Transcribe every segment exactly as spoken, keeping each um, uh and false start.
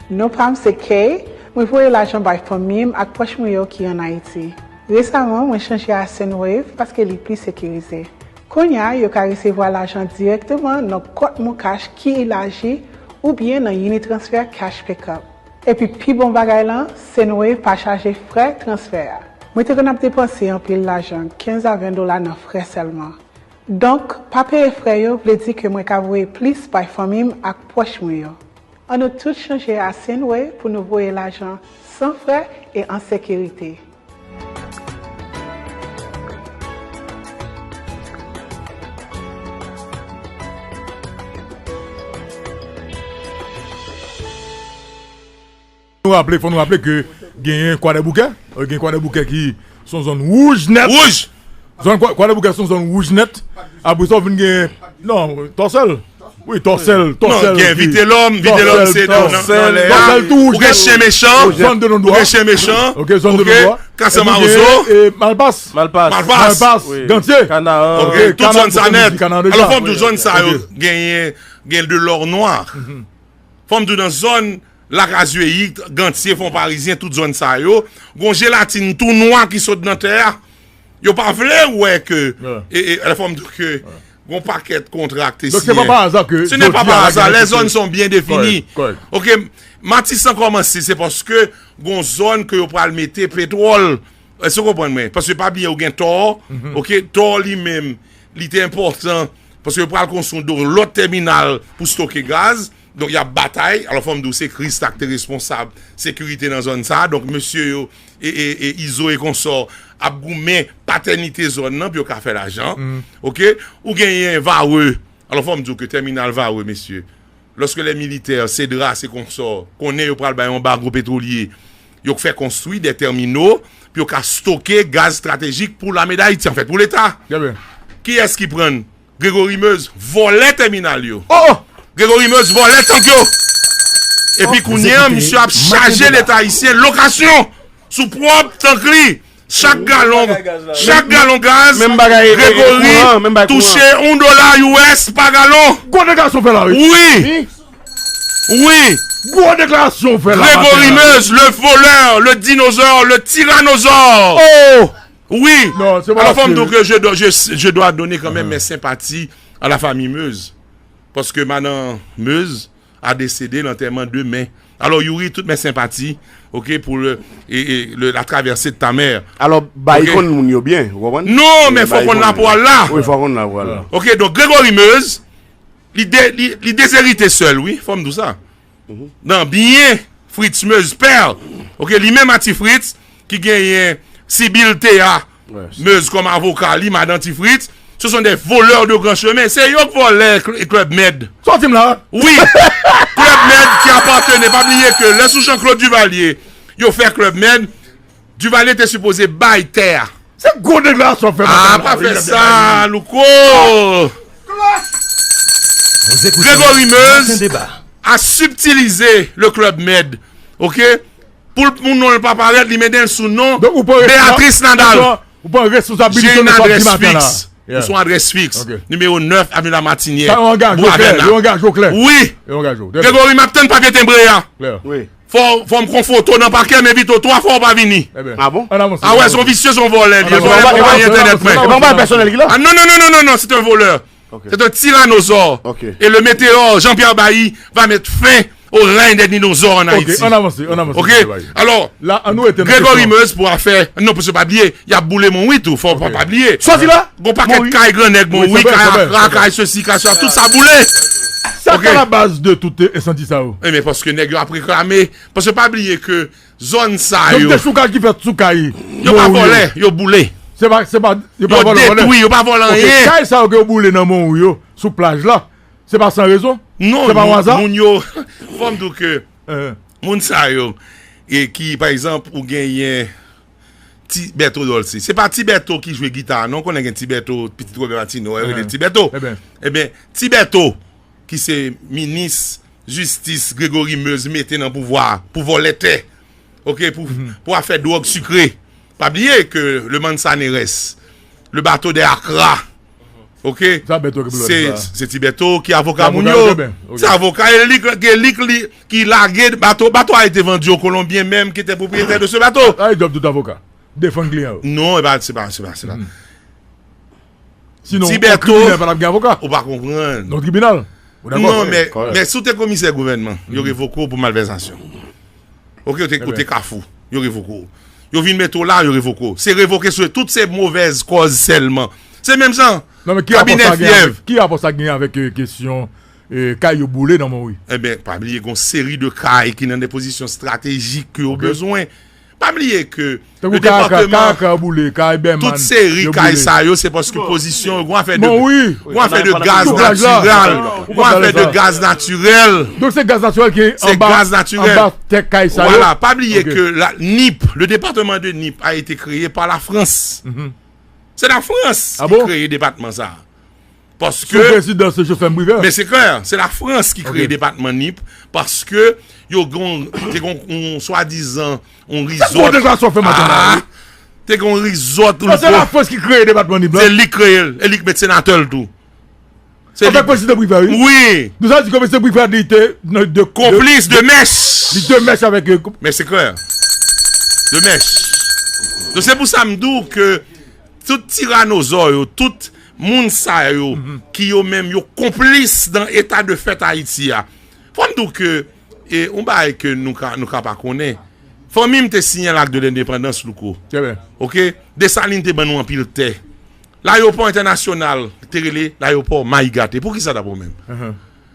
Non pa m se Kay, mwen voye lajan bay fanmi m ak pwòch mwen yo ki ann Ayiti. Resaman, mwen chanje a Sendwave paske li pli sekirize. Kounye a, yo ka resevwa lajan dirèkteman nan kont MonCash ki ilaji oubyen nan Unitransfer Cash Pickup. Epi pi bon bagay lan, Sendwave pa chaje frè transfè a. Mwen te konn ap depanse anpil lajan, kenz a ven dola nan frè sèlman. Donk, pa peye frè yo vle di ke mwen ka voye plis bay fanmi m ak pwòch mwen yo. Ann nou tout chanje a Sendwave pou nou voye lajan san frè e an sekirite. Nou raple, fò nou raple ke genyen Kwadèboukè, gen Kwadèboukè ki se yon zòn wouj nèt. Wouj! Zòn Kwadèboukè se yon zòn wouj nèt. Apre sa, ou vin gen, non, Tòsèl. Wi, Tòsèl, Tòsèl. Non, gen Vitelòm, Vitelòm se nan lè a. Tòsèl tou wouj nèt. Ou gen Chen Mechan. Zòn de Nondwa. Ou gen Chen Mechan. Ok, zòn de Nondwa. Kase Mawozo. Malpas. Malpas. Gantye. Kanaran. Ok, tout zòn sa nèt. Alò, fò m di w, zòn sa yo genyen, gen de lò nwa. Fò m di w nan zòn Lakazweyik, Gantye, Fon Parizyen, tout zòn sa yo, gon jelatin tou nwa ki sot nan tè a. Yo pa vle wè ke, e, e, fò m di w ke gon pakèt kontra k te siyen. Ce n'est pas par hasard, les zones sont bien définies. Ok, Matisan kòmanse, se paske gon zòn ke yo pral mete petwòl. Èske w konprann mwen? Paske pa bliye ou gen Tò, ok, Tò li menm, li te enpòtan, paske yo pral konstwi yon lòt tèminal pou stoke gaz. Donk, y ap batay. Alò, fò m di w, se Christa k te responsab sekirite nan zòn sa a. Donk, mesye yo, e, e, e Izo e konsò, ap goumen patènite zòn nan pou yo ka fè lajan. Ok? Ou genyen Varreux. Alò, fò m di w ke tèminal Varreux, mesye, lòske lè militè, Cedras e konsò, konnen yo pral bay yon bago petwolye, yo fè konstwi de tèmino pou yo ka stoke gaz estratejik pou Lame d Ayiti, anfèt, pou Leta. Kiyès ki pran l? Gregory Meuse vòlè tèminal yo. Gregory Meuse vòlè tank yo. Epi kounye a, misye ap chaje Leta ayisyen lokasyon sou pwòp tank li. Chak galon, chak galon gaz, Gregory touche yon dola U S pa galon. Gwo deklarasyon fè la, wi. Wi. Wi. Gwo deklarasyon fè la. Gregory Meuse, le voleur, le dinosaure, le tyrannosaure. Oh! Wi. Alò, fò m di w ke je dois, je, je dois donner quand même mes sympathies à la famille Meuse. Paske madan Meuse a desede lantèman demen. Alò, Youri, toutes mes sympathies, ok, pour le, et, et le, la traversée de ta mère. Alò, bay konn moun yo byen, ou konprann? Non, men fò konn lapwal la. Wi, fò konn lapwal la. Ok, donk, Gregory Meuse, li, de, li, li dezerite sèl, wi, fò m di w sa. Nan byen Fritz Meuse père. Ok, li menm a Ti Fritz, ki genyen Sibyl Thea Meuse kòm avoka li, madan Ti Fritz. Ce sont des voleurs de grand chemin. Se yo k vòlè Club Med. Sòti m la. Wi. Club Med ki apatene, pa bliye ke lè sou Jean Claude Duvalier, yo fè Club Med, Duvalier te sipoze bay tè a. Se gwo deklarasyon w fè maten an. Ah, pa fè sa, Louko! Gregory Meuse a subtilize le Club Med, ok? Pou l, pou non l pa parèt, li mennen l sou non Beatrice Nadal. Ou pran responsabilite w nan sa w di maten la. Ou sou adrès fiks. Nimewo nèf, Avenue La Martinière, Bwavèn la. Wi. Gregory, m ap tann papye tenbre a. Fò, fò m konfwonte w nan pakè, m envite w twa fwa ou pa vini. Ebyen. Ah bon? Ann avanse. Ah wè, se yon visye, se yon vòlè li ye. Vòlè konpayi entènèt mwen. E pa yon bagay pèsonèl ki la? Ah non, non, non, non, non, non, c'est un voleur. Ok. C'est un tyrannosaure. Ok. Et le météore Jean-Pierre Bailly va mettre fin au règne des dinosaures en Haïti. Ok, ann avanse, ann avanse. Ok? Alò, Gregory Meuse pou afè, non, paske pa bliye, y ap boule Montrouge tou, fò pa bliye. Sòti la! Gon pakèt kay grannèg Montrouge, kay Akra, kay sesi, kay sela, tout sa boule. Sa k alabaz de tout ensandi sa yo? Ebyen, paske nèg yo ap reklame. Paske pa bliye ke zòn sa yo. Donk, dechoukaj ki fèt sou kay Montrouge yo. Yo pa vòlè, yo boule. Se pa, se pa, yo pa vòlè, vòlè. Yo detwi, yo pa vòlè anyen. Ok, kay sa yo ke yo boule nan Montrouge yo, sou plaj la, se pa san rezon? Non, se pa o aza? Moun yo, fò m di w ke moun sa yo, e ki, pa egzanp, ou genyen Ti Bèto Dolce. Se pa Ti Bèto ki jwe gita a, non, ou konnen gen Ti Bèto, pitit Robert Martineau, yo rele l Ti Bèto. Ebyen, Ti Bèto, ki se minis jistis Gregory Meuse mete nan pouvwa a pou vòlè tè, ok, pou, pou afè dwòg sikre. Pa bliye ke le Manzanares, le bateau de Accra, Ok. Se ti Bèto ki avoka moun yo. Se avoka e li ki lage bato. Bato a été vendu aux Colombiens menm ki te pwopriyetè de se bato. Sa e djòb tout avoka. Defann kliyan yo. Non, e pa, se pa, se pa, se pa. Sinon, yon kriminèl pa t ap gen avoka. Ou pa konprann. Non, tribinal. Ou dakò? Non, men, men si w te komisè gouvènman, yo revoke w pou malvèzasyon. Ok, ou te, ou te Kafou, yo revoke w. Yo vin mete w la, yo revoke w. Se revoke sou tout se movèz kòz sèlman. Se menm jan. Non, men ki rapò sa gen avèk, ki rapò sa gen avèk kesyon kay yo boule nan Monwi? Ebyen, pa bliye gen yon seri de kay ki nan de pozisyon estratejik ke yo bezwen. Pa bliye ke le depatman, tout seri kay sa yo, se paske pozisyon, gen afè de, gen afè de gaz natirèl, gen afè de gaz natirèl. Donk se gaz natirèl ki anba, anba tèt kay sa yo. Vwala, pa bliye ke la, Nip, le département de Nip a été créé par la France. Se la Frans ki kreye depatman sa a. Paske, sou prezidans Jospin Privè. Men se klè, se la Frans ki kreye depatman Nip, paske yo gon, te gon yon swadizan yon rizòt. Te gon rizòt. Se la Frans ki kreye depatman Nip la. Se li k kreye l, e li k met senatè l tou. Se li. Avèk prezidan Privè, wi. Wi. Nou sa di ke prezidan Privè li te de, de, konplis de mèch. Li de mèch avèk, euh, men se klè. De mèch. Donk se pou sa m di w ke tout tiranozò yo, tout moun sa yo, ki yo menm yo konplis dan eta de fèt Ayiti a. Fò m di w ke, e, yon bagay ke nou ka, nou ka pa konnen. Fanmi m te siyen Lak de Lendepandans, Louko. Ok? Desalin te ban nou anpil tè. Layopò entènasyonal te rele layopò Mayi Gate. Poukisa dabò menm?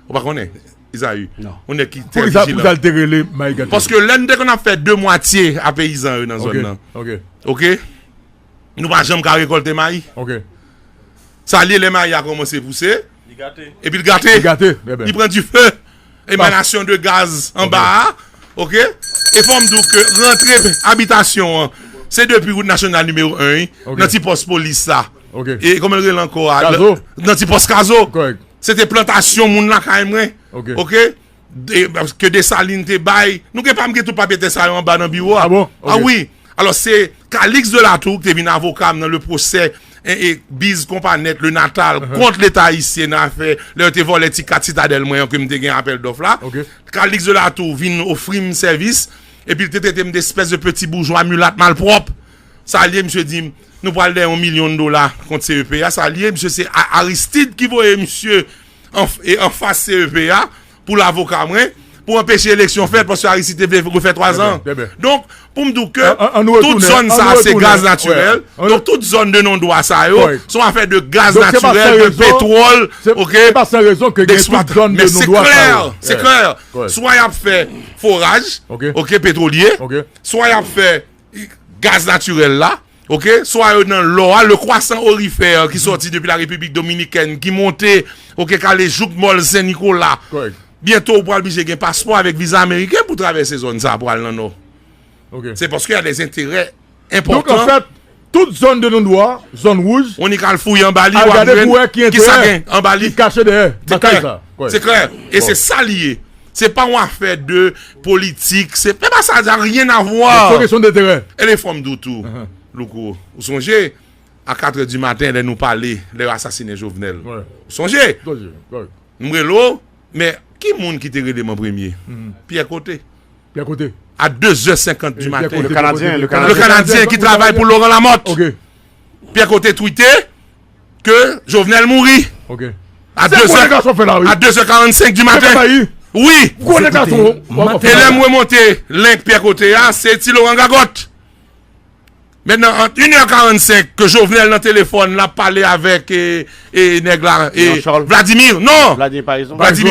Ou pa konnen? Izayi. Non. Yon nèg ki trè vijilan. Poukisa, poukisa l te rele Mayi Gate? Paske lè n te konn ap fè de mwatye a peyizan yo nan zòn nan. Ok. Nou pa janm ka rekòlte mayi. Ok. Sa l ye lè mayi a kòmanse pouse. Li gate. Epi l gate. Li gate. Li pran dife. Emanasyon de gaz anba a. Ok. E fò m di w ke rantre abitasyon an, se depi wout nasyonal nimewo en, wi. Ok. Nan ti pòs polis la. Ok. E kòman l rele ankò a? Kazo. Nan ti pòs Kazo. Kòrèk. Se te plantasyon moun lakay mwen. Ok. Ok. Ke Desalin te bay. Nou gen pa m gen tout papye tè sa yo anba nan biwo a. Ah bon? Ok. Ah wi. Alò, se Calixte de la Tour ki te vin avoka m nan le pwosè, e, e, Biz Konpanèt, Le Natal, kont Leta ayisyen nan afè lè yo te vòlè ti kat Sitadèl mwen an ke m te gen apèl dòf la. Ok. Calixte de la Tour vin ofri m sèvis, epi l te trete m de espès de peti boujwa milat malpwòp. Sa l ye, misye di m, nou pral dèyè yon milyon dola kont C E P a. Sa l ye, misye se A-, Aristide ki voye misye an, e, anfas C E P a pou l avoka mwen, pou anpeche eleksyon fèt, paske Aristide te vle refè twa zan. Donk, pou m di w ke tout zòn sa a se gaz natirèl. Donk, tout zòn de non dwa sa yo, se yon afè de gaz natirèl, de petwòl, ok, de eksplwat-, men se klè, se klè. Swa y ap fè foraj, ok, petwolye, swa y ap fè gaz natirèl la, ok, swa yo nan lò a, le croissant aurifère ki sòti depi la Repiblik Dominikèn, ki monte, ok, k ale jouk mòl Sen Nikola. Byento, ou pral blije gen paspò avèk viza ameriken pou travèse zòn sa a pou al nan nò. Ok. Se paske y a des intérêts enpòtan. Donk, anfèt, tout zòn de non dwa, zòn wouj, on y al fouye anba li, w ap jwenn ki sa gen anba li. Ki kache dèyè batay sa. Se klè. E se sa li ye. Se pa yon afè de politik. Se, se pa sa, ça n'a rien à voir. Se yon kesyon de terè. E le fòm di w tou, Louko, ou sonje, a katrè di maten, lè nou pale, lè yo asasinen Jovenel. Ou sonje? M rele w, men ki moun ki te rele m an premye? Pyè Kote. Pyè Kote. A de zè senkant di maten. Le Canadien, le Canadien. Le Canadien ki travay pou Laurent Lamothe. Ok. Pyè Kote twite ke Jovenel mouri. Ok. A de zè, a de zè karannsenk di maten. Wi. E lè m remonte link Pyè Kote a, se Ti Laurent Gagòt. Mentnan, ant inè karannsenk ke Jovenel nan telefòn, l ap pale avèk, e, e, nèg la, e, Vladimir. Non! Vladimir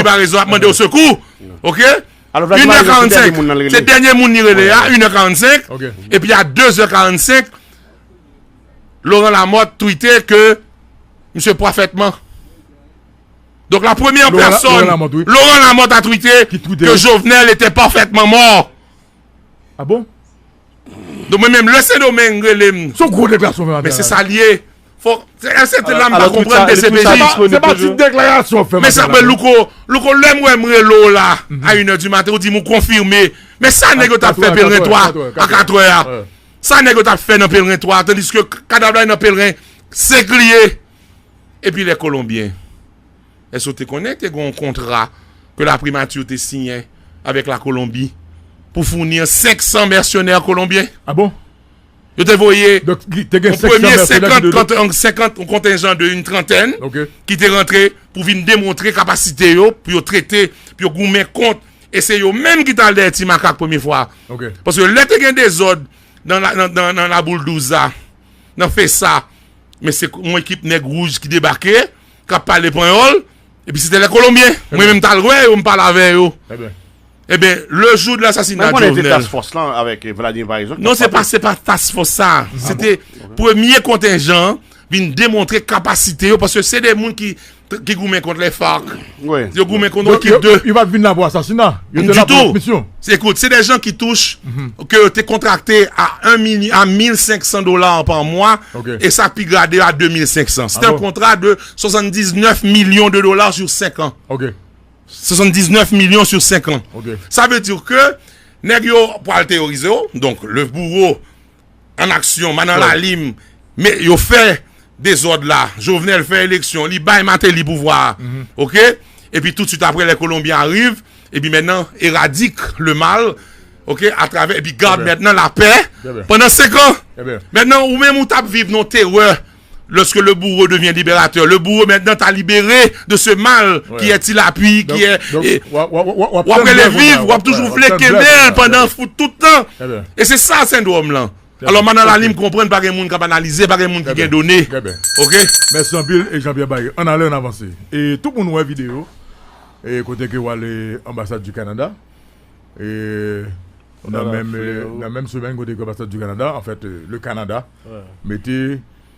Paraison ap mande w sekou. Ok? Inè karannsenk. Se dènye moun li rele a, inè karannsenk. Epi a de zè karannsenk, Laurent Lamothe twite ke misye pafètman. Donk, la premyè pèsòn, Laurent Lamothe a twite ke Jovenel était parfaitement mort. Ah bon? Donk, mwen menm, lè Sendomeng rele m. Se yon gwo deklarasyon w fè maten an. Men se sa l ye. Fò, se, se te la m pa konprann D C P J. Se pa ti deklarasyon w fè maten an. Men sa, men Louko, Louko, lè m wè m rele w la, a inè di maten, ou di m ou konfime. Men sa nèg yo t ap fè Pèlen twa a katrè a. Sa nèg yo t ap fè nan Pèlen twa a, tandiske kadav la nan Pèlen senk li ye. Epi lè Kolonbyen, èske w te konnen te gen yon kontra ke la primati te siyen avèk la Kolonbi pou founi senk san mèsenè kolonbyen? Ah bon? Yo te voye Donk, ki- te gen yon senk san premye mèsenè ki senkant, te- kont- yon senkant, yon kontenjan de yon trantèn Ok. ki te rantre pou vin demontre kapasite yo, pou yo trete, pou yo goumen kont. E se yo menm ki t al dèyè Ti Makak premye fwa. Ok. Paske lè te gen dezòd nan la, nan, nan, nan Laboul douz la, nan Fesa, men se yon ekip nèg wouj ki debake, k ap pale panyòl, epi se te lè Kolonbyen. Mwen menm t al wè yo, m pale avè yo. Ebyen. Ebyen, le jou de lasasina Jovenel. Mwen konnen te task force lan avèk, eh, Vladimir Paraison ki t ap pale. Non, se pa, se pa task force sa. Se te premye kontenjan vin demontre kapasite yo, paske se de moun ki, ki goumen kont lè FARC. Yo goumen kont Yo, ekip yo, de. Yo pa t vin la pou asasina. Yo te la pou lòt misyon. Se, écoute, c'est des gens qui touchent, que yo te kontrakte a un million, à mille cinq cents dollars par mois, Ok. et ça pi grade à deux mille cinq cents. C'était Ah un bon? contrat de soixante-dix-neuf millions de dollars sur cinq ans. Ok. Soixante-dix-neuf millions sur cinq ans. Ok. Ça veut dire que nèg yo pral teyorize w. Donk, le bouro an aksyon, Madan Lalim, men yo fè dezòd la. Jovenel fè eleksyon, li bay Martelly pouvwa a. Ok? Epi tout swit apre, lè Kolonbyen arive, epi mentnan, éradique le mal, ok, atravè, epi gad mentnan lapè pandan senk an. Mentnan, ou menm ou t ap viv nan terè, lorsque le bourreau devient libérateur. Le bourreau maintenant t'a libéré de ce mal qui est Ti Lapli, qui est, w ap rele viv, w ap toujou vle kenbe l pandan fout tout tan. E se sa sendwòm lan. Alò, Madan Lalim konprann, pa gen moun k ap analize, pa gen moun ki gen done. Ok? Mèsi anpil, e Jean Pierre Bailly. Ann ale, ann avanse. E tout moun wè videyo, e kote ke w ale anbasad di Kanada. E nan menm, nan menm semèn kote ke anbasad di Kanada, an fèt, le Kanada, mete,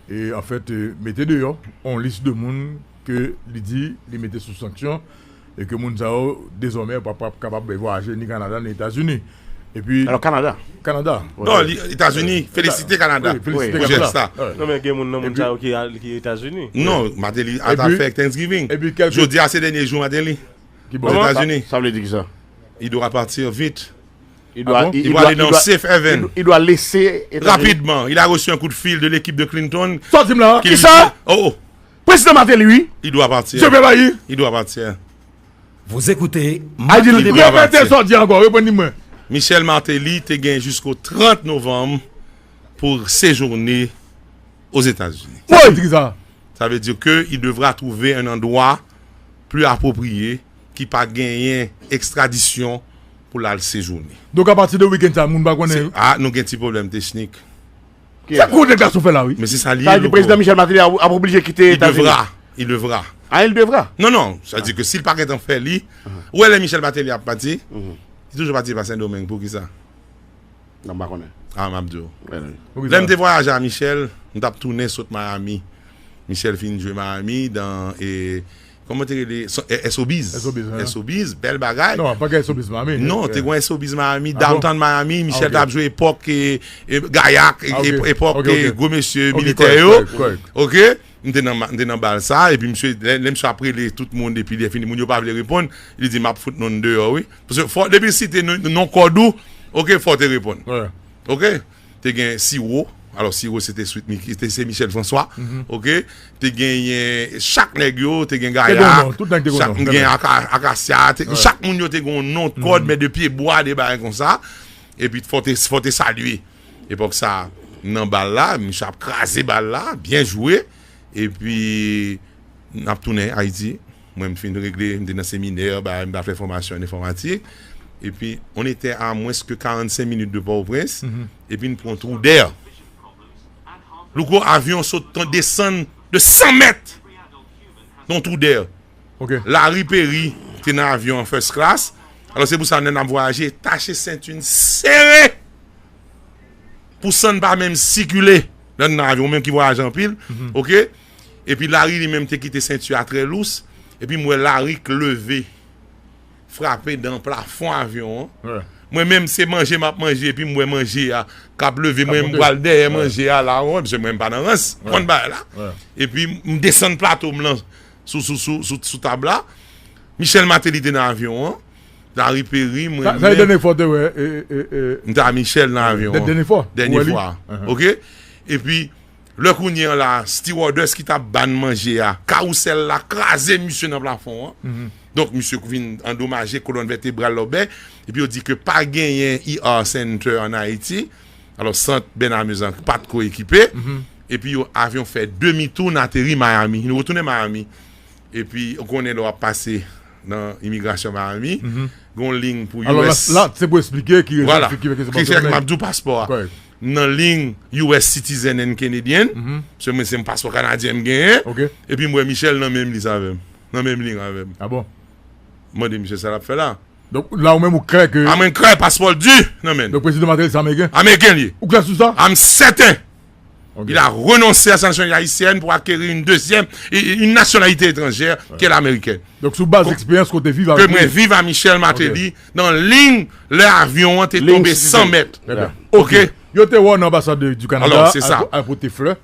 e an fèt, mete deyò on lis de moun ke li di li mete sou sanksyon, e ke moun sa yo, dezòmè, pa, pa kapab vwayaje ni Kanada, ni Etazini. Epi Alò, Kanada. Kanada. Non, li, Etazini, felisite Kanada pou jès sa. Non, men gen moun nan moun sa yo ki al, ki Etazini. Non, Martelly al fè Thanksgiving. Jodi a, se dènye jou Martelly. Ki bò? Ozetazini. Sa, sa vle di kisa? Il doit partir vite. Il doit, il, il doit aller dans safe haven. Il doit laisser États-Unis. Rapidement, il a reçu un coup de fil de l'équipe de Clinton. Sa w di m la? Kisa? Oh, oh. Prezidan Martelly, wi. Il doit partir. Jean Pierre Bailly. Il doit partir. Vous écoutez Marc Debrassé. Repete sa w di ankò, reprann li mwen. Michel Martelly te gen jisko trant novanm pou sejounen Ozetazini. Sa vle di sa? Ça veut dire que il devra trouver un endroit plus approprié ki pa genyen ekstradisyon pou l al sejounen. Donk, apati de wikenn sa, moun pa konnen. Ah, nou gen ti pwoblèm teknik. Sa gwo nèg gason fè la, wi. Men se sa li ye, Louko. Sa vle di prezidan Michel Martelly ap, ap oblije kite Etazini. Il devra. Il devra. Ah, il devra. Non, non, sa vle di ke si l pa gentan fè li, ou wè lè Michel Martelly ap pati, li toujou pati pa Sendomeng, poukisa? Non, m pa konnen. Ah, m ap di w. Lè m te vwayaje a Michel, m t ap tounen sot Miami. Michel fin jwe Miami dan, e, kòman te rele? S O Bs. S O Bs, bèl bagay. Non, pa gen S O Bs Miami. Non, te gen S O Bs Miami, downtown Miami. Michel t ap jwe epòk, e, e, Gayak, e, epòk, e, gwo mesye militè yo. Ok. M te nan, m te nan bal sa, epi misye, lè, lè misye ap rele tout moun, epi lè fini, moun yo pa vle reponn, li di, "M ap fout non deyò, wi." Paske fò, depi l site non, non kòd ou, ok, fò w te reponn. Ok? Te gen Siwo, alò Siwo se te Sweet Mickey, te, se Michel François, ok? Te genyen chak nèg yo, te gen Gayak, chak, gen Aka-, Akasya, te, chak moun yo te gen yon non kòd, men de pyebwa, de bagay konsa. Epi fò w te, fò w te salye. Epòk sa, nan bal la, misye ap kraze bal la, byen jwe. Epi, n ap tounen Ayiti. Mwen, m fin regle, m te nan seminè, bagay, m t ap fè fòmasyon an enfòmatik. Epi, on était à moins que quarante-cinq minutes de Port-au-Prince. Epi, n pran trou dè. Louko, avyon sot tan desann de san mèt nan trou dè. Ok. Larry Perry te nan avyon an first class. Alò, se pou sa, lè n ap vwayaje, tache senti n sere pou san n pa menm sikile. Lè n nan avyon, ou menm ki vwayaje anpil, ok? Epi Larry li menm te kite senti a trè lous. Epi m wè Larry k leve, frape dan plafon avyon an. Mwen menm, se manje m ap manje, epi m wè manje a k ap leve, mwen menm m pral dèyè manje a la, wi, paske mwen m pa nan rans, konn bagay la. Epi m desann plato m lan sou, sou, sou, sou, sou tab la. Michel Martelly te nan avyon an. Larry Perry, mwen menm. Sa, sa e dènye fwa w te wè, e, e, e, e, m te a Michel nan avyon an. Dènye fwa? Dènye fwa. Ok? Epi, Lè kounye an la, stewardess ki t ap ba n manje a, kawousèl la kraze misye nan plafon an. Donk, misye vin andomaje, kolòn vètebral lòbè. Epi yo di ke pa genyen E R Center ann Ayiti. Alò, sant Bernard Mezan pa t ko ekipe. Epi yo, avyon fè demi tou, n ateri Miami. Nou retounen Miami. Epi, ou konnen lè w ap pase nan imigrasyon Miami, gon liy pou U S. Alò, la, la, se pou eksplike ki rezon ki fè ke se pa. Ki fè ke m ap di w paspò a. Nan liy U S citizen and Canadian, se mwen, se yon paspò kanadyen m genyen. Epi m wè Michel nan menm lis avè m. Nan menm liy avè m. Ah bon? M mande Michel sa l ap fè la. Donk, la ou menm ou klè ke. A mwen klè, paspò l di nan men l. Donk, prezidan Martelly se ameriken? Ameriken li ye. Ou klè sou sa? I'm certain. Il a renoncé à sa nationalité haïtienne pour acquérir une deuxième, une nationalité étrangère, qui est l'américaine. Donk, sou baz eksperyans ke w te viv avèk li. Ke mwen viv a Michel Martelly, nan liy lè avyon an te tonbe san mèt. Trè byen. Ok. Yo te wè w nan anbasad du Canada, al pote flè.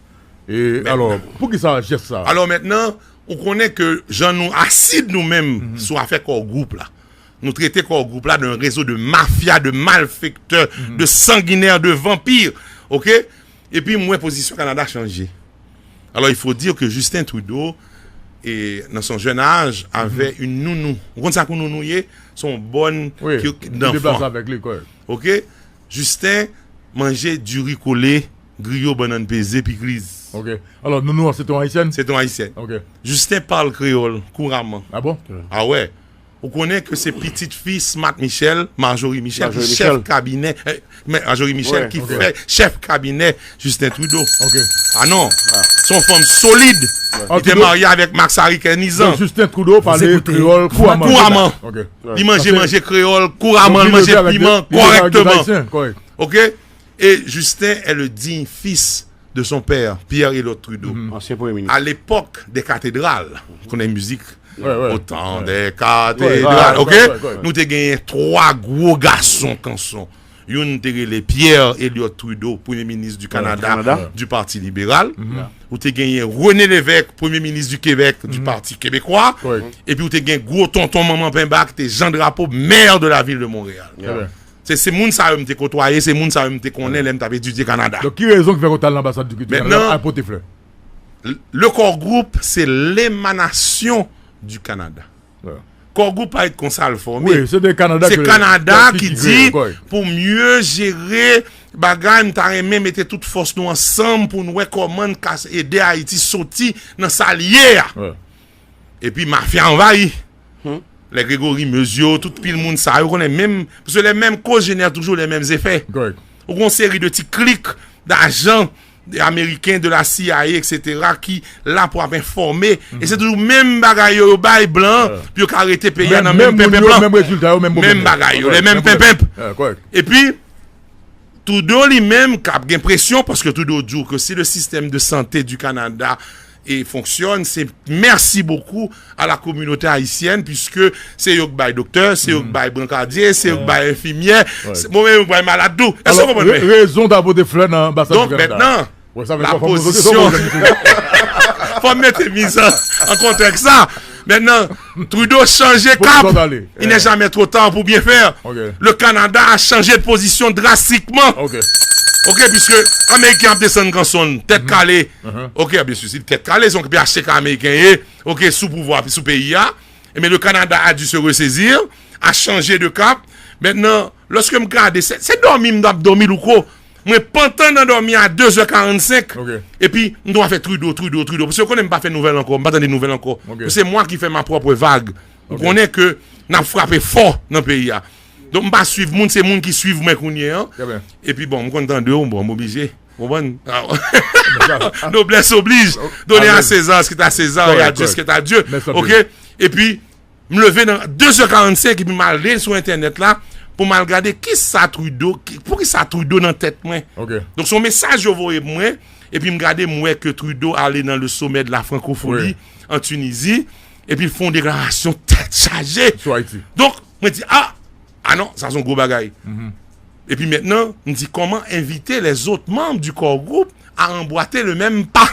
E alò, poukisa jès sa? Alò, mentnan, ou konnen ke jan nou asid nou menm sou afè Core Group la. Nou trete Core Group la de yon rezo de mafya, de malfektè, de sanginè, de vanpi. Ok? Epi m wè pozisyon Kanada chanje. Alors, il faut dire que Justin Trudeau, e, dans son jeune âge, avait une nounou. Ou konn sa kou nounou ye? Se yon bòn ki, ki, ki danfan. Ok? Justin manje diri kole, griyo, bannann peze, pikliz. Ok. Alò, nounou an se te yon ayisyèn? Se te yon ayisyèn. Ok. Justin parle créole couramment. Ah bon? Ah ouais. Ou konnen ke se pitit fi Smart Michel, Marjorie Michel, ki chèf kabinè, eh, men Marjorie Michel ki fè chèf kabinè Justin Trudeau. Ah non, se yon fanm solid. Li te marye avèk Max Harry Kernizan. Justin Trudeau pale kreyòl kouramman. Kouramman. Li manje manje kreyòl kouramman, li manje piman kòrèkteman. Ok? Et Justin est le digne fils de son père, Pierre Elliott Trudeau. Ancien premier ministre. À l'époque des cathédrales, ou konnen mizik, au temps des cathédrales, ok? Nou te genyen twa gwo gason kanson. Youn te rele Pierre Elliott Trudeau, premye minis du Canada, du Parti libéral. Ou te genyen René Lévesque, premye minis du Québec, du Parti québécois. Epi ou te gen gwo tonton manman penba ki te Jean Drapeau, maire de la ville de Montréal. Se, se moun sa yo m te kotwaye, se moun sa yo m te konnen lè m t ap etidye Kanada. Donk, ki rezon ki fè ke w t al nan anbasad di Kanada al pote flè? Le Core Group, c'est l'émanation du Canada. Core Group pa t konsa l fòme. Se Kanada ki di, pou mye jere bagay, m ta renmen mete tout fòs nou ansanm pou n wè kòman n ka ede Ayiti soti nan sa l ye a. Epi mafya anvayi. Lè Gregory Mezio, tout pil moun sa yo konnen menm, paske les mêmes causes génèrent toujours les mêmes effets. Ou gon seri de ti klik d'ajan, de ameriken, de la C I A, et cetera, ki la pou ap enfòme. E se toujou menm bagay yo, yo bay blan, pou yo ka rete peyi a nan menm penpenp lan. Menm bagay yo, les mêmes pimpinpes. Epi, Trudeau li menm k ap gen presyon, paske Trudeau di w ke si le système de santé du Canada e fonksyone, se merci beaucoup à la communauté haïtienne, puisque se yo k bay doktè, se yo k bay brankadye, se yo k bay enfimyè, se mwen menm yo k bay malad tou. Èske w konprann mwen? Rezon ta pote flè nan anbasad di Kanada. Donk mentnan, la pozisyon, fò m mete miz an, an kontèks la. Mentnan, Trudeau chanje kap. Il n'est jamais trop tard pour bien faire. Le Canada a changé de position drastiquement. Ok, puisque Ameriken ap desann kanson, tèt kale. Ok, byen si, si tèt kale, se yon pye achte ka Ameriken ye. Ok, sou pouvwa, sou peyi a. Ebyen, le Canada a dû se ressaisir, a changé de cap. Mentnan, lòske m gade, se, se dòmi m t ap dòmi louko. Mwen pantan nan dòmi a de zè karannsenk. Epi, m t ap fè Trudeau, Trudeau, Trudeau. Paske w konnen m pa fè nouvèl ankò, m pa tande nouvèl ankò. Se mwa ki fè ma pwòp vag. Ou konnen ke n ap frape fò nan peyi a. Donk, m pa swiv moun, se moun ki swiv mwen kounye an. Epi, bon, m konn tande w, bon, m oblije. Ou konprann? Noblesse oblige. Donner à César ce qui est à César et à Dieu ce qui est à Dieu. Ok? Epi, m leve nan de zè karannsenk epi m ale sou entènèt la pou m al gade kisa Trudeau, ki, poukisa Trudeau nan tèt mwen. Donk, se yon mesaj yo voye pou mwen, epi m gade, m wè ke Trudeau ale nan le sommet de la francophonie en Tunisie, epi l fè yon deklarasyon tèt chaje. Donk, mwen di, ah, ah non, sa se yon gwo bagay. Epi mentnan, m di, comment inviter les autres membres du Core Group à emboîter le même pas?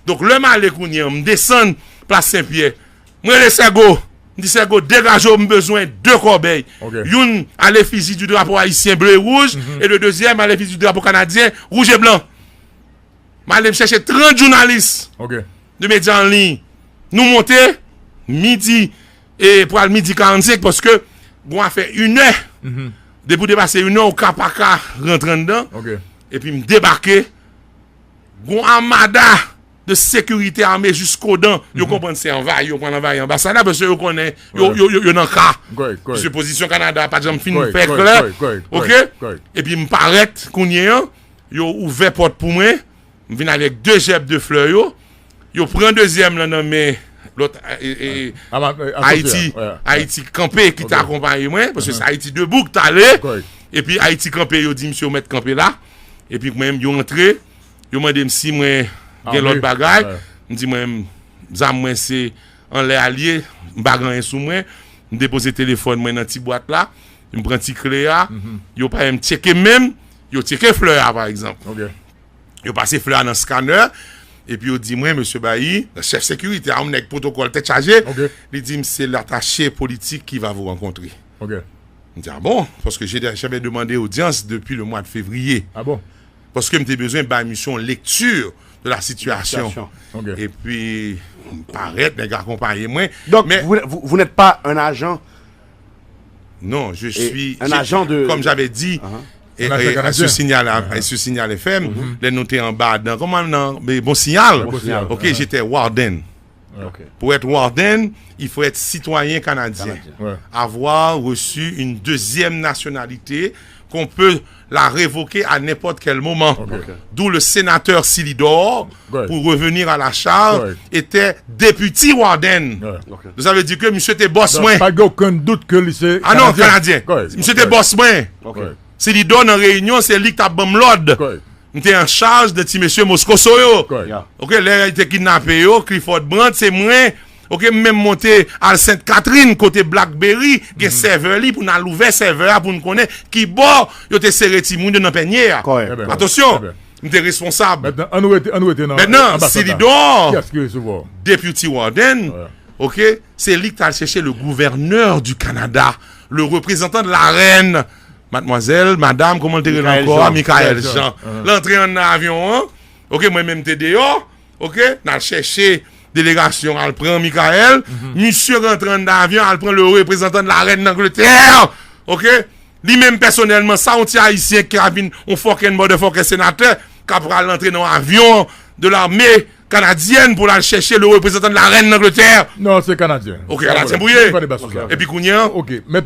Donk, lè m ale kounye an, m desann Plas Senpyè, m rele Sègo. M di, Sègo, degaje w, m bezwen de kòbèy. Youn a l'effigie du drapeau haïtien bleu et rouge, et le deuxième a l'effigie du drapeau canadien rouge et blanc. M ale m chèche trant jounalis Ok. de medya an liy. Nou monte midi, e pral midi karannsenk, paske gon afè inè. Depi w depase inè, ou ka pa ka rantre anndan. Ok. Epi m debake. Gon amada de sekirite ame jiskodan. Yo konprann se anvayi, yo pral anvayi anbasad la, paske yo konnen yo, yo, yo, yo nan ka. Paske pozisyon Kanada pa janm fin fè klè. Ok? Epi m parèt kounye an, yo ouvè pòt pou mwen, m vin avèk de jèb de flè yo, yo pran dezyèm lan nan men lòt Ayiti, Ayiti Kanpe ki te akonpaye mwen, paske se Ayiti Debou ki t ale, epi Ayiti Kanpe, yo di misye yo mèt kanpe la, epi mwen menm, yo antre, yo mande m si mwen gen lòt bagay. M di mwen, zam mwen se anlè a l ye, m pa gen anyen sou mwen. M depoze telefòn mwen nan ti bwat la, m pran ti kle a, yo pa menm tcheke m menm, yo tcheke flè a, pa egzanp. Yo pase flè a nan skanè, epi yo di mwen, mesye Bailly, chèf sekirite a, yon nèg pwotokòl tèt chaje, li di m, c'est l'attaché politique qui va vous rencontrer. M di, ah bon? Parce que j'ai- j'avais demandé audience depuis le mois de février. Ah bon? Paske m te bezwen bay misye yon lekti de la sitiyasyon. Ok. Epi, m parèt, nèg akonpaye mwen. Donc, Men, vous, vous, vous n'êtes pas un agent. Non, je suis. Un agent de- Comme j'avais dit, et, et, à ce signal, à, à ce signal F M, lè nou te anba dan, kòman nan, men bon signal. Bon signal. Ok, j'étais warden. Ok. Pour être warden, il faut être citoyen canadien. Ouais. Avoir reçu une deuxième nationalité qu'on peut la révoquer à n'importe quel moment. Ok. D'où le sénateur Silidor, Ouais. pour revenir à la charge, Ouais. était député warden. Ouais. Ok. Donc, ça veut dire que monsieur était boss, Donk, moi. Pa gen okenn dout ke li se. Ah non, Canadien. Ouais. Monsieur était boss, moi. Ok. Silidor nan reyinyon, se li ki t ap ban m lòd. Ouais. M te an chaj de ti mesye Moscoso yo. Ouais. Yeah. Ok, lè yo te kidnape yo, Clifford Brandt, se mwen. Ok, m menm monte al Sent Katrin, kote Blackberry, gen sèvè li pou n al ouvè sèvè a pou n konnen ki bò yo te sere timoun yo nan pènye a. Correct. Eh ben, Atansyon, eh ben. M te responsab. Maintenant, ann rete, ann rete nan. Maintenant, anbasad la. Silidor, Kiyès ki resevwa w? Deputy Warden, Ouais. ok, se li ki t al chèche le gouverneur du Canada, le représentant de la reine, mademoiselle, madame, kòman l te rele Michaëlle ankò? Jean. Michaëlle Michaëlle Jean. Jean. L antre anndan avyon an. Ok, mwen menm te deyò. Ok, n al chèche delegasyon, al pran Michaëlle. Misye rantre anndan avyon, al pran le représentant de la reine d'Angleterre. Ok, li menm pèsonèlman, sa yon ti ayisyen ki a vin yon fucking motherfucking senatè k ap pral rantre nan avyon de l'armée canadienne pou l al chèche le représentant de la reine d'Angleterre. Non, se Kanadyen. Ok, Kanadyen pou ye. Pa deba sou sa. Epi kounye an, Ok, maintenant.